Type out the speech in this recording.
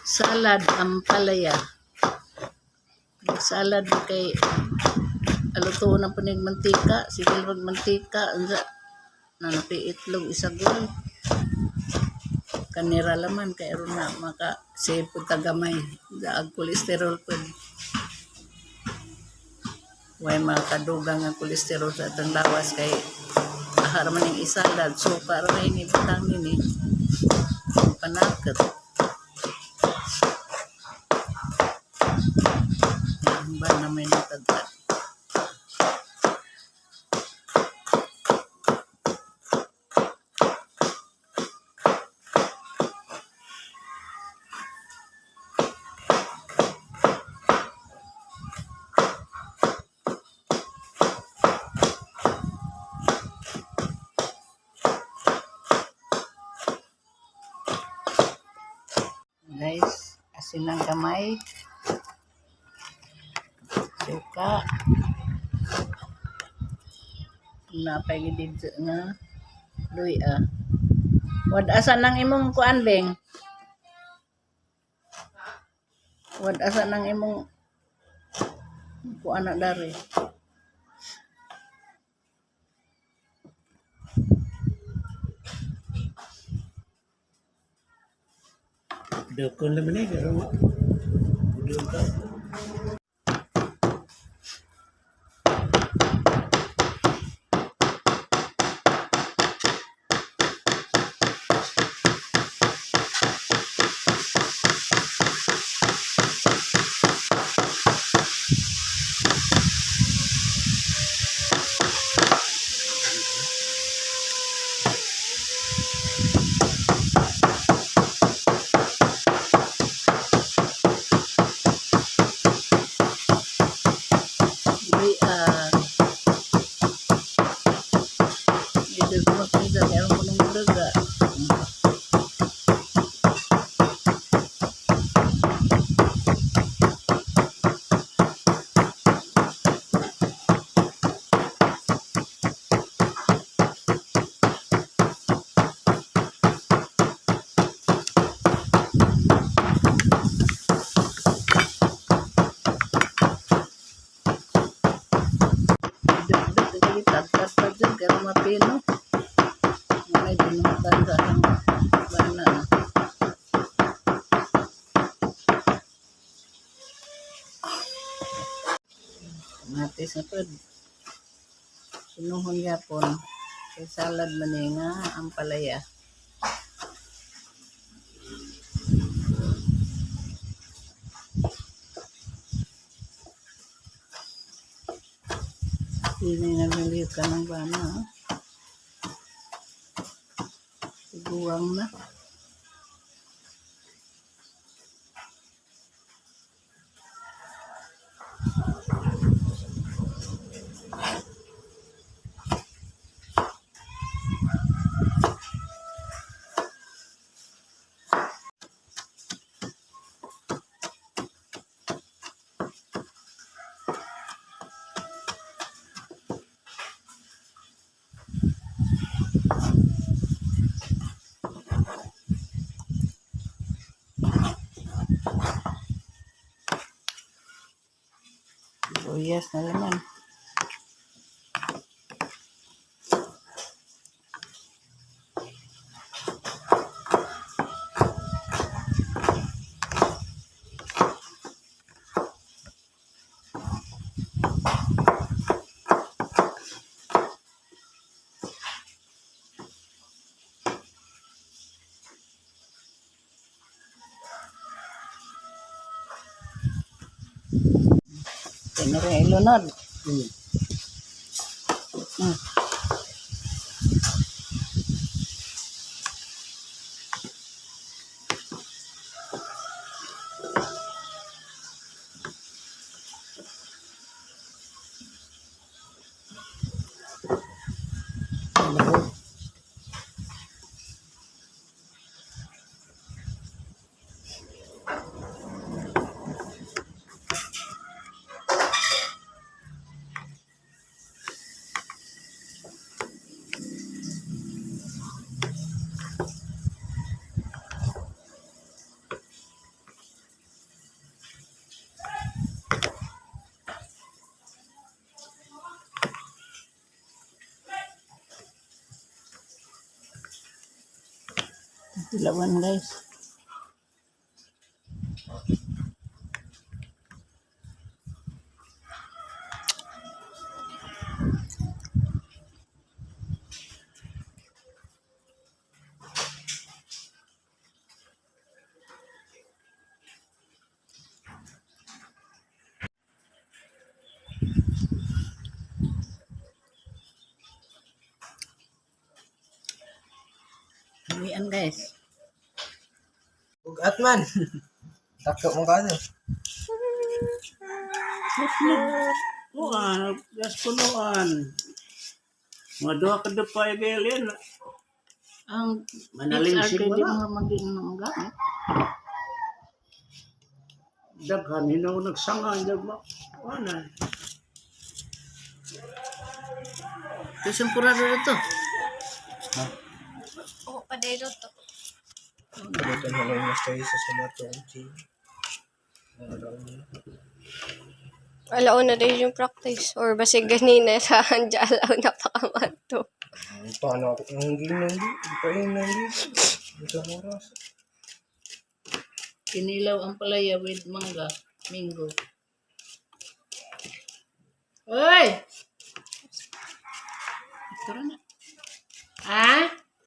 Salad ampalaya. Salad kay aluto na po nig mantika, sige mag mantika, unsa nanapi itlog isagol. Kanira laman kay aron na maka save pud ta gamay daag kolesterol pud. Way makadugang ang kolesterol sa atong lawas kay aha ra man ning isalad, suka ra man ini butang nini. Panakot. Ba na may natagtag. Guys, asin lang gamay. Suka. Napay gid dito nga luya. Wad asa nang imong kuan, Beng? Wad asa nang imong kuan na dari? Dukon naman eh, pero dukon. Luya. Dito ko kaya mo nung daga. Dito tagtag pa dyan, pero mapino. May binutan sa ang bana. Kamatis na pod. Sinuhon yapon. Kay salad man eh nga ampalaya. Hindi na naliyot ka ng bana. Ah. Iguang na. Sibuyas na laman. Ito na rin ilunod. Hello. Dilawan, guys. Uwian, guys. Bugat man. Takot mo ka ano. Kuan, gas punuan. Mga duha ka pa yan. Ang Manalingsing XR kay mo di na. mo maging gamit. Daghan hinaw nagsanga dagma. Wala. Kusang purado na to. Oo, padaylo to. Dito na lang mas tayo sa sumato. Alauna din yung practice. Or basig ganina sa hanja, alauna pa ka man to. Paano ako? Ang ginang di. Pa yun ang di. Ito oras. Kinilaw ang palaya with mangga. Mingo. Hoy! Tara na. Ah?